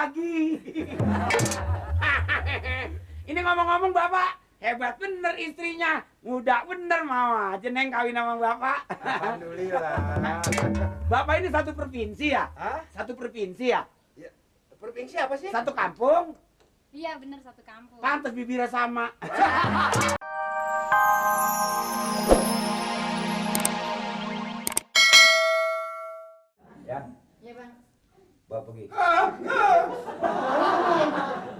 lagi. Ini ngomong-ngomong Bapak, hebat bener istrinya. Muda bener mau aja Neng kawin sama Bapak. Alhamdulillah. Bapak ini satu provinsi ya? Hah? Satu provinsi ya? Ya, provinsi apa sih? Satu kampung? Iya bener satu kampung. Pantes bibirnya sama. Ya, Iya bang. bawa pergi.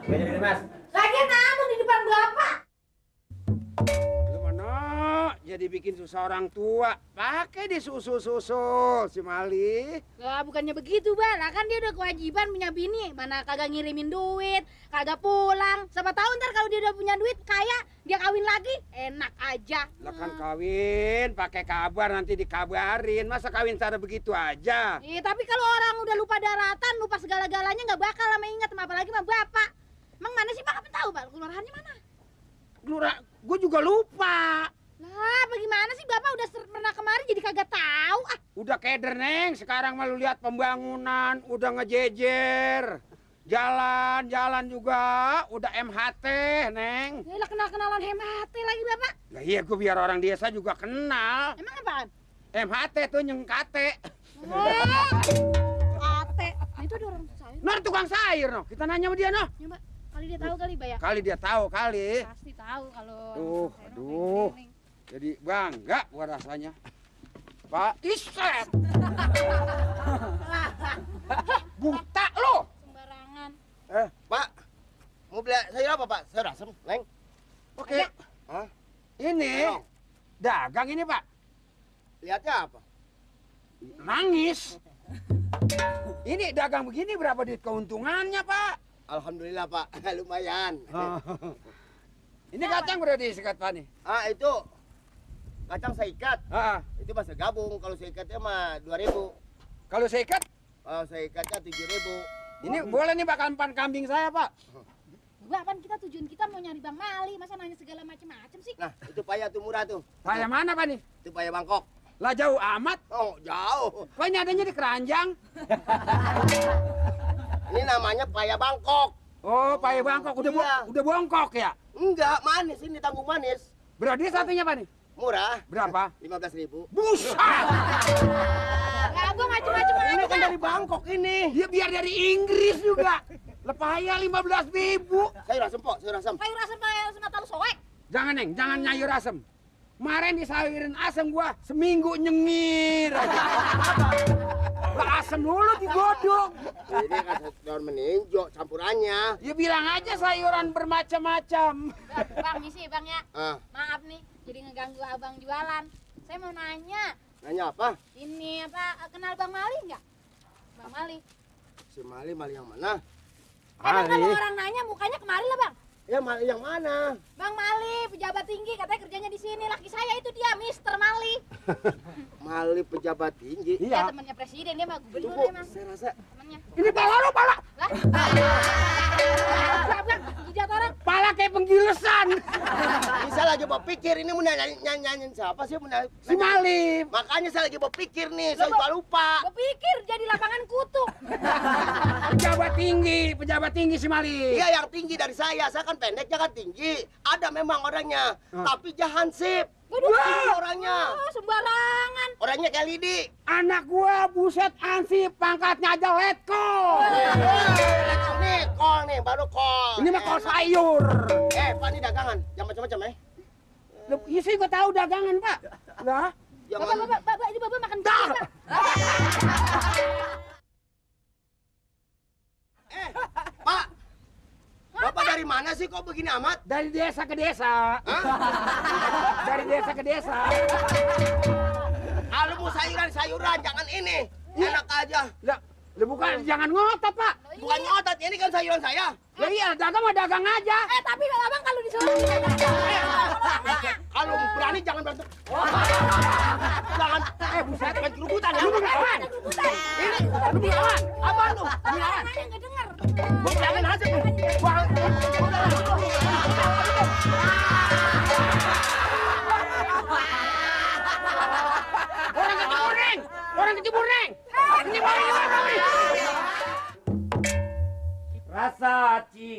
Gini Mas. Lagian namun di depan bapak. Gimana? Jadi bikin susah orang tua. Pakai di susul si Mali. Lah bukannya begitu bang, lah kan dia udah kewajiban punya bini. Mana kagak ngirimin duit, kagak pulang. Siapa tahu ntar kalau dia udah punya duit kaya, dia kawin lagi, enak aja. Lah kan kawin, pakai kabar nanti dikabarin. Masa kawin cara begitu aja? Iya tapi kalau orang udah lupa daratan, lupa segala-galanya nggak bakal lama ingat, apalagi sama bapak. Emang mana sih bang? Apa tahu bang? Kelurahannya mana? Lurah, gue juga lupa. Lah bagaimana sih bapak udah pernah kemarin jadi kagak tahu ah. Udah keder, Neng. Sekarang malu lihat pembangunan, udah ngejejer. Jalan juga, udah MHT, Neng. Ya lah kenal-kenalan HMHT lagi bapak. Lah iya, gue biar orang desa juga kenal. Emang apaan? MHT tuh nyengkate. Ate. Nah itu ada orang sayur. Nah, tukang sayur, no. Kita nanya sama dia, no. Coba kali dia tahu kali bayar. Kali dia tahu kali. Pasti tahu kalau Tuh, orang sayur aduh. keliling. Jadi bangga gua rasanya. Pak Iset. Buta lo. Sembarangan. Pak, mau beli sayur apa Pak? Sayur asem, Neng. Oke. Hah? Ini Ayo. dagang ini, Pak. Lihatnya apa? Nangis. Ini dagang begini berapa duit keuntungannya, Pak? Alhamdulillah Pak, lumayan. Ini kacang berapa diikat, Pak nih? Itu kacang saya ikat. Ah, Itu masa gabung. Kalau saya ikatnya mah 2.000. kalau saya ikat, Kalau saya ikatnya 7.000. ini boleh nih Pak kampan kambing saya, Pak. Enggak kan kita tujuan kita mau nyari Bang Mali, masa nanya segala macam-macam sih? Nah, itu payah tuh murah tuh. Saya mana, Pak nih? Itu payah Bangkok. Lah jauh amat. Oh, jauh. Kok ini adanya di Keranjang? Ini namanya payah Bangkok. Oh, Pak Bangkok Iya. udah bongkok ya? Enggak, manis ini tanggung manis. Berarti satunya, Pak nih? Murah. Berapa? 15.000. Buset! Ya gua macam-macam Ini aja. kan dari Bangkok ini. Dia biar dari Inggris juga. Lepaya 15.000. Sayur asem, Pok, sayur asem. Sayur asam kayak sama tahu soek. Jangan, Neng, jangan nyayur asem. Kemarin disayurin asem gua seminggu nyengir aja. Lah asem dulu digodok. Ini kan daun meninjau campurannya. Ya bilang aja sayuran bermacam-macam. Bang, misi Bang ya. Ah, Maaf nih, jadi ngeganggu abang jualan. Saya mau nanya, nanya apa? ini apa kenal Bang Mali nggak? Bang Mali. Si Mali yang mana? Emang kalau orang nanya mukanya kemari lah Bang. Ya Mali yang mana? Bang Mali, pejabat tinggi, katanya kerjanya di sini. Laki saya itu dia, Mister Mali. Mali pejabat tinggi. Dia temannya presiden, dia mah gubernur Tunggu, emang. saya rasa Temannya. Ini pala lo, pala. Lah. Bang, jidat orang. Pala kayak penggilesan. bisa lagi berpikir ini mau nyanyiin siapa sih? Si Malim. Makanya saya lagi berpikir nih, saya lupa. Gua pikir jadi lapangan kutu. Pejabat tinggi si Malim. Iya yang tinggi dari saya kan pendeknya kan tinggi. Ada memang orangnya, tapi jahansip. Waduh, Orangnya. sembarangan. Orangnya kayak Lidi. Anak gua buset ansip, pangkatnya aja letko. Nih, kol nih, baru kol. Ini mah kol sayur. Pak ini dagangan, jangan macam-macam Iya sih gua tahu dagangan, Pak. Lah, Jangan. Bapak, ini bapak makan dah. Pak. Pak. Bapak dari mana sih kok begini amat? Dari desa ke desa. Hah? Dari desa ke desa. Kalau mau sayuran, jangan ini. Enak aja. Lah, bukan jangan ngotot, Pak. Bukan ngotot, ini kan sayuran saya. Ya iya, dagang mah dagang aja. Tapi abang kalau disuruh Kalau berani jangan berantem. Jangan. Buset. Jangan kerubutan ya. Lu mau ngelawan? Ini. Lu mau ngelawan? Abang tuh. nanya nggak dengar. Mau bilangin aja. Orang kecebur, Neng. Orang kecebur, Neng. Ini bawa.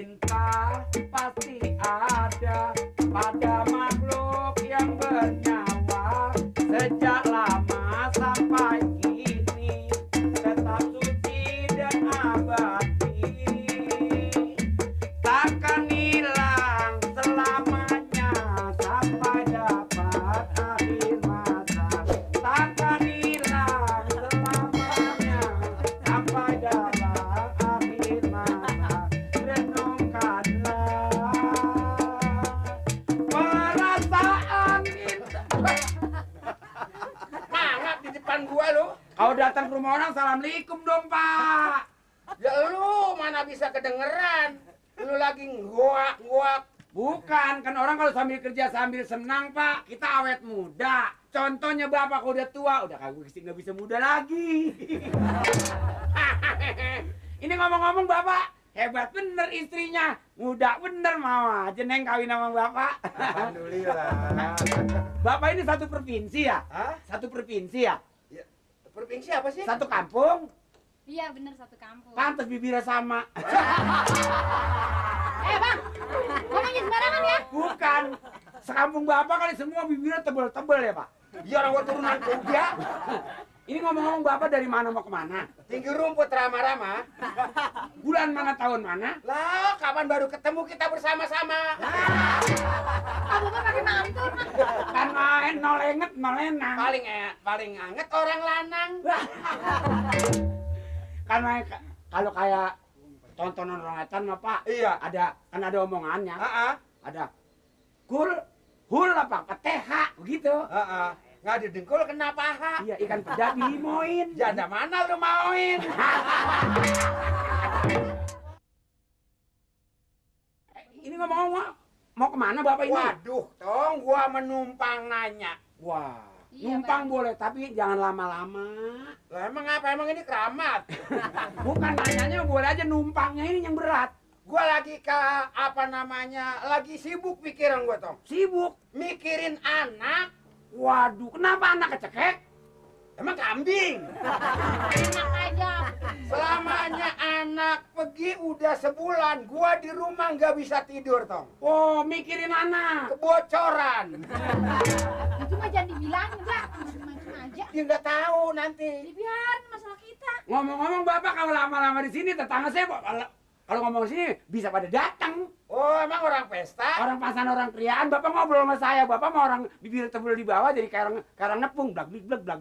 cinta pasti ada pada makhluk yang bernyawa. Sejak lama sampai kini tetap suci dan abadi, takkan hilang selamanya sampai dapat akhir masa. Takkan hilang selamanya sampai dapat akhir masa. Renungkanlah perasaan kita. Mangap di depan gua lu. Kau datang ke rumah orang, assalamualaikum dong Pak. Ya lu mana bisa kedengeran. Lu lagi nguak-nguak. Bukan, kan orang kalau sambil kerja sambil senang Pak, kita awet muda. Contohnya Bapak kalau udah tua, udah kagak nggak bisa muda lagi. Ini ngomong-ngomong Bapak, hebat bener istrinya. Muda bener mau aja Neng kawin sama Bapak. Alhamdulillah. Bapak ini satu provinsi ya? Hah? Satu provinsi ya? Provinsi apa sih? Satu kampung? Iya bener, satu kampung. Pantes bibirnya sama. Bang, ngomongnya sembarangan ya. Bukan. Sekampung Bapak kali semua bibirnya tebel-tebel ya Pak? Ya orang gua turunan kuda. Ini ngomong-ngomong Bapak dari mana mau kemana? Tinggi rumput rama-rama. Bulan mana tahun mana? Lah, kapan baru ketemu kita bersama-sama? Kamu mah pakai mantul mah. Kan main nolenget nolenang. Paling anget orang lanang. Kan main kalau kayak tontonan orang etan mah Pak. Iya. Ada omongannya. Heeh. Ada hul apa peteha begitu. Heeh. Nggak didengkul kena paha. Iya, ikan peda dilimoin. Janda mana lu mauin? Ini ngomong-ngomong mau kemana Bapak ini? Waduh, Tong, gua menumpang nanya. Wah, Iya, numpang boleh tapi jangan lama-lama. Lah emang apa? Emang ini keramat? Bukan nanyanya boleh aja, numpangnya ini yang berat. Gua lagi lagi sibuk pikiran gua, Tong. Sibuk. Mikirin anak. Waduh, kenapa anak kecekek? Emang kambing. Enak aja. Selamanya anak pergi udah sebulan, gua di rumah nggak bisa tidur, Tong. Oh, mikirin anak. Kebocoran. Itu mah jangan dibilangin, Bang. Macam-macam aja. Dia nggak tahu nanti. Dibiarin masalah kita. Ngomong-ngomong Bapak kalau lama-lama di sini tetangga saya kalau ngomong sini bisa pada datang. Oh, emang orang pesta? Orang pasan orang kriaan, Bapak ngobrol sama saya. Bapak mau orang bibir tebel di bawah jadi karang nepung, blag blag blag blag.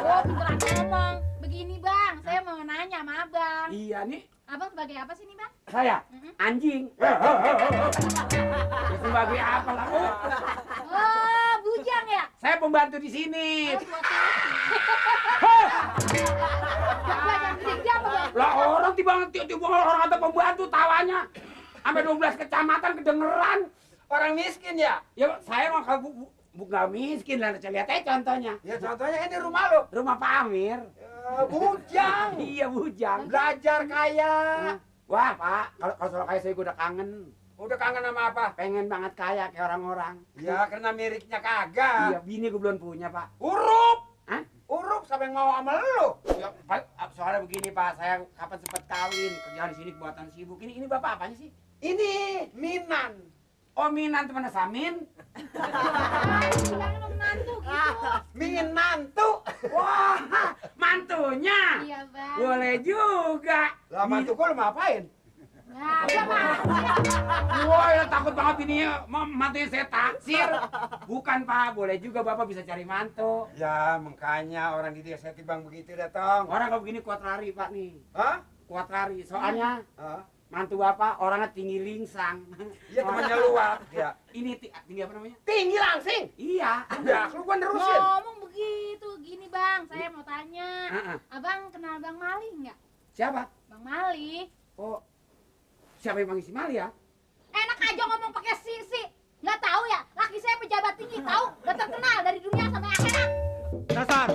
Oh, pinteran ngomong. Begini, Bang. Saya mau nanya sama Abang. Iya nih, Abang sebagai apa sih nih, Bang? saya Mm-mm. anjing. Ya, sebagai apa lah? Oh, bujang ya? Saya pembantu di sini. Oh, jangan gede-gede apa, Bang? Lah orang tiba-tiba orang kata pembantu tawanya sampai 12 kecamatan kedengeran. Orang miskin ya? Ya saya mah bukan miskin lah, saya lihat aja contohnya. Ya contohnya ini rumah lo. Rumah Pak Amir. Ya, bujang. Iya bujang. Belajar kaya. Wah Pak, kalau soal kaya saya udah kangen. Udah kangen sama apa? Pengen banget kaya kayak orang-orang. Ya karena miripnya Iya, kagak. bini gue belum punya Pak. Urup. Hah? Urup sampai mau sama lu. Ya, Pak, soalnya begini Pak, saya kapan sempat kawin, kerja di sini kebuatan sibuk. Ini Bapak apanya sih? Ini Minan. Oh Minan teman Samin. Bilangin lo menantu gitu. Minantu. Wah, mantunya. Iya, Bang. Boleh juga. Lah mantu gua lu ngapain? Nah, udah, Bang. Wah, ya, takut banget ini mantunya saya taksir. Bukan Pak, boleh juga Bapak bisa cari mantu. Ya makanya orang di desa tibang begitu datang. Orang kalau begini kuat lari Pak nih. Hah? Kuat lari, soalnya Hah? mantu Bapak orangnya tinggi lingsang. Iya temannya luak. Ya. Ini tinggi apa namanya? Tinggi langsing. Iya. Ya, lu gua nerusin. Ngomong begitu. Gini, Bang. Saya mau tanya. Heeh. Abang kenal Bang Mali nggak? Siapa? Bang Mali. Oh, siapa yang panggil si Mali ya? Enak aja ngomong pakai sisi. Nggak tahu ya? Laki saya pejabat tinggi, tahu? Udah terkenal dari dunia sampai akhirat. Dasar.